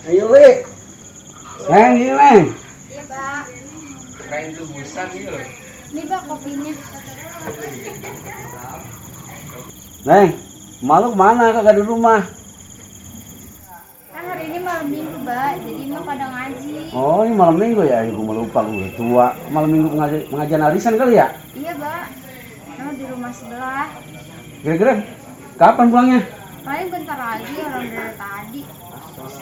Ayo, Li. Neng, ini, Neng. Iya, Pak. Kain tubusan gitu loh. Ini, Pak, kopinya. Neng, malu kemana? Kagak di rumah. Kan hari ini malam minggu, Pak. Jadi mah pada ngaji. Oh, ini malam minggu ya? Gue malah lupa, gue udah tua. Malam minggu pengajian arisan kali ya? Iya, Pak. Nah, di rumah sebelah. Kira-kira kapan pulangnya? Paling bentar lagi orang dari tadi.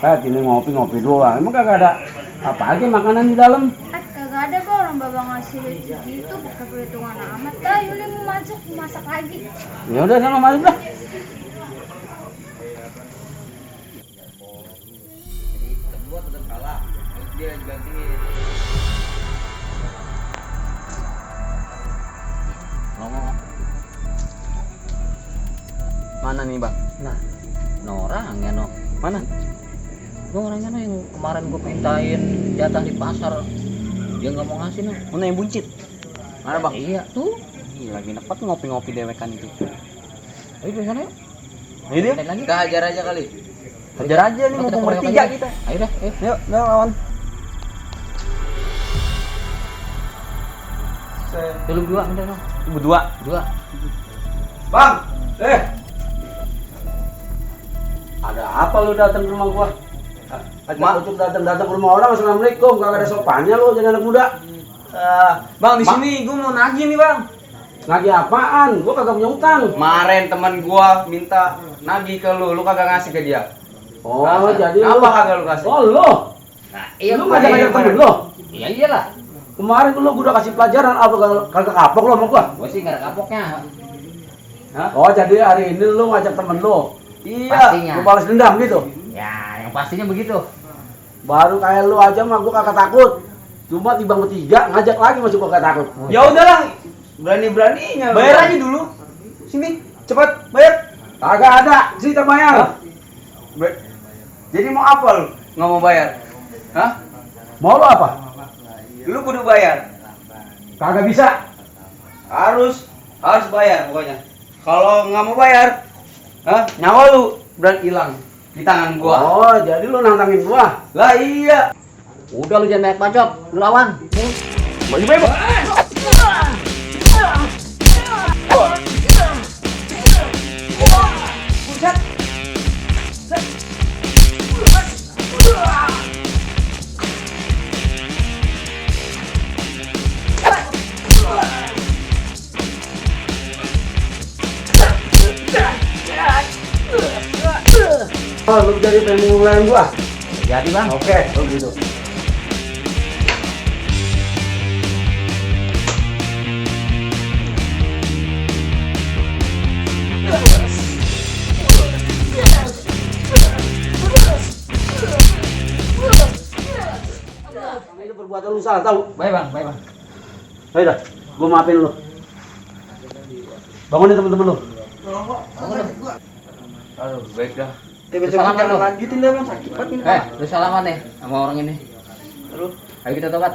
Ini ngopi-ngopi doang. Emang kagak ada apa aja makanan di dalam? Kagak ada, Pak. Orang Bapak ngasih rezeki gitu. Pakai perhitungan amat. Yuli mau masuk, masak lagi. Ya udah, sama masuk dah. Jadi kedua tetap kalah. Terus dia gantiin. Ngomong. Mana nih bang? Nah, Orangnya no. Mana? Orangnya no yang kemarin gue mintain jatah di pasar. Dia nggak mau ngasih no. Mana yang buncit? Mana bang? Iya tuh. Ih, lagi dapat ngopi-ngopi dewekan itu. Ayo ke sana yuk. ayo dia. Lagi. Kita hajar aja kali. Hajar aja nih, mau bertiga kita. Ayo dah, ayo. Yuk, lawan. Lu dua, udah no. Berdua. Dua. Bang, ada apa lu datang ke rumah gua? Untuk datang ke rumah orang, assalamualaikum, kagak ada sopannya lu jadi anak muda. Bang, di sini gua mau nagih nih, Bang. Nagih apaan? Gua kagak punya utang. Kemarin teman gua minta nagih ke lu kagak ngasih ke dia. Oh, Nah, jadi apa kagak lu kasih? Oh, lu. Nah, Lu ngajak-ngajak temen lu. Iya iyalah. Kemarin lu gua udah kasih pelajaran apa kagak kapok lu sama gua? Gua sih enggak ada kapoknya. Hah? Oh, jadi hari ini lu ngajak temen lu. Iya. Pastinya. Lu balas dendam gitu. Ya, yang pastinya begitu. Baru kayak lu aja mah gua kagak takut. Cuma tiba bertiga ngajak lagi masih gua kagak takut. Ya udahlah. Berani-beraninya. Bayar aja dulu. Sini, cepat bayar. Kagak ada cerita bayar. Jadi mau apa lu? Nggak mau bayar? Hah? Mau lu apa? Lu kudu bayar. Kagak bisa. Harus bayar pokoknya. Kalau nggak mau bayar, nyawa lu berani hilang di tangan gua. Oh, jadi lu nantangin gua. Lah iya. Udah lu jangan banyak bacot, lu lawan. Bagi bebas. Oh, lu jadi pengen ngulain gua? Jadi, Bang. Oke, kalau gitu. Itu perbuatan lu salah, tahu? Baik, Bang, baik, Bang. Ayo dah, gua maafin lu. Bangunin temen-temen lu. Aduh, baik dah. Salaman lu. Lanjutin deh bang, sakit banget ini. Lu salaman nih sama orang ini. Aduh. Ayo kita tobat.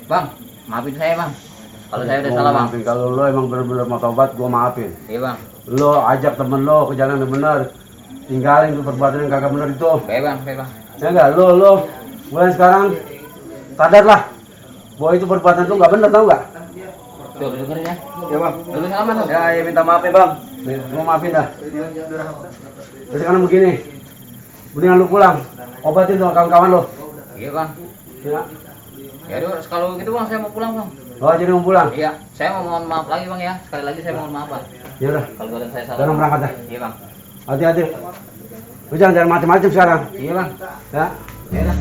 Bang, maafin saya, Bang. Kalau saya udah salah, Bang. Maafin, kalau lu emang bener-bener mau tobat, gua maafin. Iya, Bang. Lu ajak temen lu ke jalan yang bener. Tinggalin tuh perbuatan yang kagak bener itu. Baik, Bang, baik, Bang. Ya enggak, lu mulai sekarang sadarlah bahwa itu perbuatan tuh nggak bener, tau nggak? Tuh, lu dengerin ya. Ya bang. Lu salaman lu. Ya minta maaf ya bang. Nih, gua maafin dah. Terus sekarang begini, mendingan lu pulang, obatin sama kawan-kawan lu. Iya, Bang. Ya. Ya udah, kalau gitu, Bang, saya mau pulang, Bang. Oh, jadi mau pulang? Iya, saya mau mohon maaf lagi, Bang, ya. Sekali lagi saya mohon maaf, Bang. Ya udah, Kalau badan saya salah. sekarang berangkat dah. Iya, Bang. Hati-hati. Lu jangan macam-macam sekarang. Iya, Bang. Ya. Ya udah.